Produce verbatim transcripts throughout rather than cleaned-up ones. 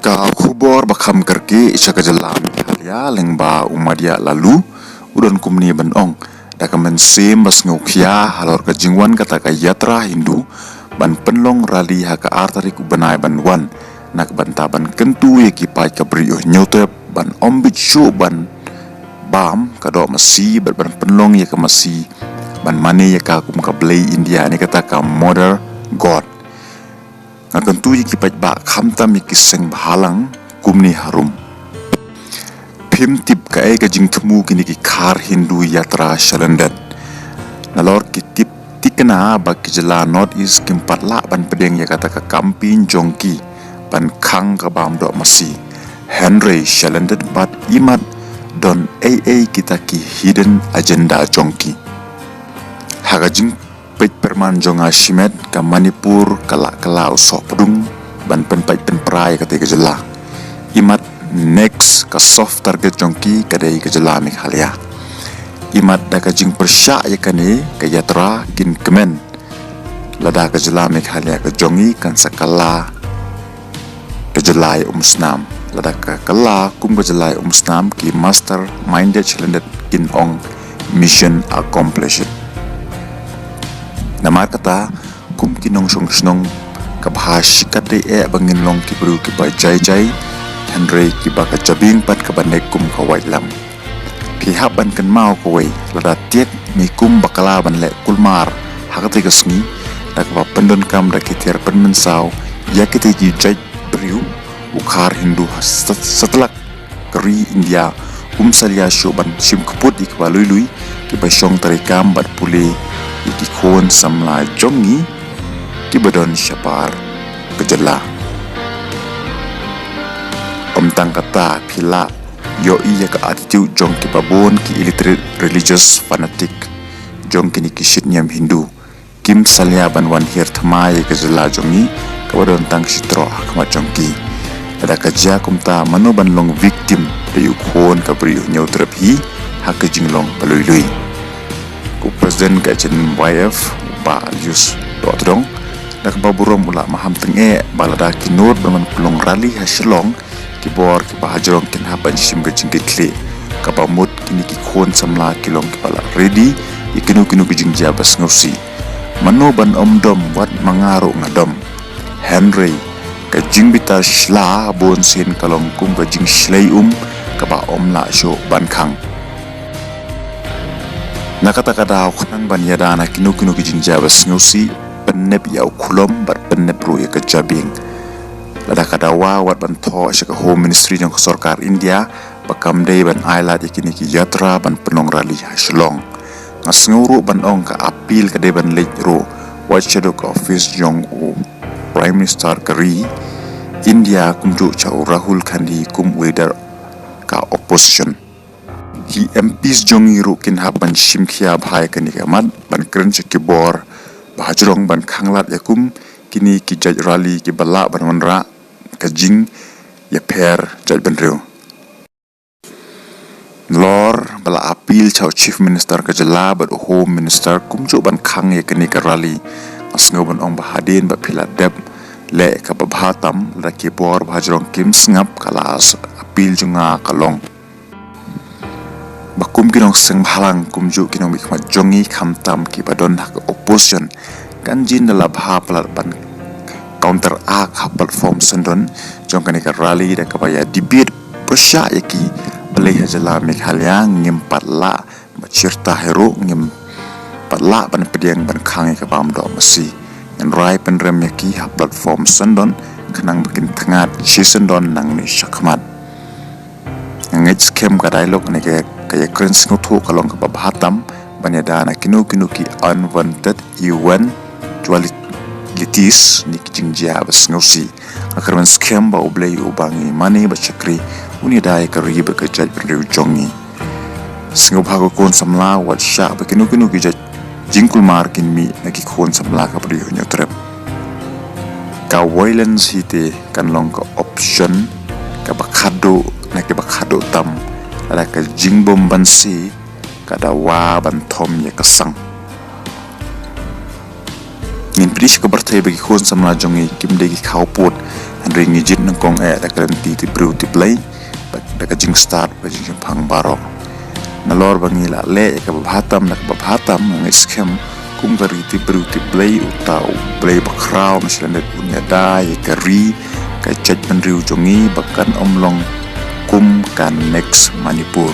Ka khubor ba kham kyrkieh sha ka jylla Meghalaya lyngba u Madia Laloo u don kumne ban ong. Da ka mynsiem ba sngewkhia halor ka jingwan kata ka yatra Hindu ban pynlong rally ha ka ar tarik u bnai ban wan, na ka bynta ban kyntu ïa ki paid ka Bri u Hynñiewtrep ban ym bit shuh ban bam ka doh masi bad ban pynlong ïa ka masi ban mane ïa ka kum ka Blei India ne kata ka Mother God. Nga kyntu ïa ki paidbah khamtam ïa ki seng bhalang kumne harum. Phim tip kaei ka jingthmu kine ki khar Hindu yatra sha lyndet. Nalor ki tip tikna ba ki jylla North East kim pat lah ban pdiang ïa kata ka campaign jong ki ban khang ka bam doh masi. Hynrei sha lyndet pat imat don ei ei kita ki hidden agenda jong ki. Ha ka jing peit pyrman jong nga shimet ka Manipur ka lah ka lah u soh pdung ban pynpait pynpra ïa kata ka jylla. Imat next ka soft target jong ki ka dei ka jylla Meghalaya. Imat da ka jingpyrshah ïa kane ka yatra kin kmen lada ka jylla Meghalaya ka jong i kan sa kylla ka jylla ïa umsnam. Lada ka kylla kum ka jylla ïa umsnam ki master minded sha lyndet kin ong mission accomplished. Namar kata kum ki nongshong shnong ka bha shikatdei eh ba ngin long ki briew kiba jai jai, hynrei kiba ka jabieng pat kaba nek kum ka waitlam. Phi hap ban kynmaw kawei, lada tied me kum bakla ban leh kulmar ha katei ka sngi, da kaba pyndonkam da ki tiar pynmynsaw ïa kitei ki jait briew, u khar Hindu ha sat-, satlak ka ri India um salia shuh ban shim kput ïa kiba lui lui, kiba shong treikam bad pule ïa ki khun samla jong ngi kiba don shabar ka jylla. Ym tang kata, phi lah ïohi ïa ka attitude jong kiba bun ki illiterate religious fanatic jong kine ki shitniam Hindu. Kim salia ban wan hiar thma ïa ka jylla jong ngi kaba don tang shi troh ha khmat jong ki. Lada ka jia kumta mano ban long victim da u khun ka Bri u Hynñiewtrep hi ha ka jinglong ba lui lui. U President ka H N Y F, u Bah Alius Dohtdong, da kaba burom u la maham tyngeh ba lada ki nud ban wan pynlong rally ha Shillong, ki bor kiba hajrong kin hap ban shim ka jingkitkhlieh. Kaba mut kine ki khun samla ki long kiba la ready ïa kino kino ki jingjia ba sngewsih. Mano ban ym dom, wat ma nga ruh nga dom. Hynrei ka jingbitar shla bun sien ka long kum ka jingshlei um kaba ym lah shuh ban khang. Na kata ka daw khnang ban ïada na kino kino ki jingjia ba sngewsih, pynnep ïa u khulom bad pynnep ruh ïa ka jabieng. Lada ka dawa wat ban thoh sha ka Home Ministry jong ka sorkar India ba kam dei ban ailad ïa kine ki yatra ban pynlong rally ha Shillong. Nga sngew ruh ban ong ka appeal ka dei ban leit ruh wat shaduh ka office jong u Prime Minister ka ri India kumjuh sha u Rahul Gandhi kum u leader ka opposition. Ki M Ps jong ngi ruh kin hap ban shim khia bha ïa kane ka mat ban kren sha ki bor ba hajrong ban khanglad ïa kum kine ki jait rally kiba lah ban wanrah ka jingïapher jaitbynriew. Nalor ba la appeal sha u Chief Minister ka jylla bad u Home Minister kumjuh ban khang ïa kane ka rally. Nga sngew ban ong ba hadien ba phi la dep leh kaba bha tam, lada ki bor ba hajrong kim sngap, ka last appeal jong nga ka long ba kum ki nongseng bhalang kumjuh ki nongmihkhmat jong ngi khamtam kiba don ha ka opposition kan jin da la bha palat ban counteract ha platform syndon jong kane ka rally da kaba ïa debate pyrshah ïa ki balei ha jylla Meghalaya ngim pat lah ba shirta hi ruh, ngim pat lah ban pdiang ban khang ïa ka bam doh masi. Ngin rai pynrem ïa ki ha platform syndon khnang ba kin thngat shi syndon nangne shakhmat. Nga ngeit skhem ka dialogue ne ka, ka ïakren sngewthuh ka long kaba bha tam ban ïada na kino kino ki unwanted eventualities ne ki jingjia ba sngewsih. Nga kyrmen skhem ba U Blei uba ngi mane bad shakri un ïada ïa ka ri bad ka jaitbynriew jong ngi. Sngewbha ko khun samla, wat shah ba kino kino ki jait jingkulmar kin mih na ki khun samla ka Bri u Hynñiewtrep. Ka violence hi te kan long ka option kaba khadduh na kiba khadduh tam. Lada ka jingbym banse ka dawa ban thom ïa ka sang. Ngin pdiang sha ka pyrthei ba ki khun samla jong ngi kim dei ki khawpud, Hynrei ngi jied nyngkong eh da ka lynti tip briew tip Blei bad da ka jingstad bad jingshemphang baroh. Nalor ba ngi la leh ïa kaba bha tam da kaba bha tam, nga ngeit skhem kum ka ri tip briew tip Blei, uta U Blei bakhraw na shyllangit un ïada ïa ka ri, ka jaitbynriew jong ngi ba kan ym long kum ka next Manipur.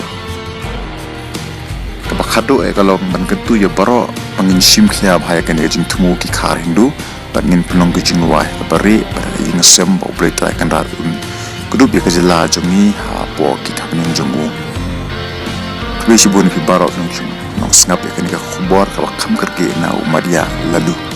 Kaba khatduh eh ka long ban kyntu ïa baroh ba ngin shim khia bha ïa kane ka jingthmu ki khar Hindu bad ngin pynlong ka jingwai kaba rieh bad ka ïing sem ba U Blei Trai Kynrad un kdup ïa ka jylla jong ngi hapoh ki thapniang jong u. Khublei shibun ïa phi baroh ki nong sngap ïa kane ka khubor kaba kham kyrkieh na u Madia Laloo.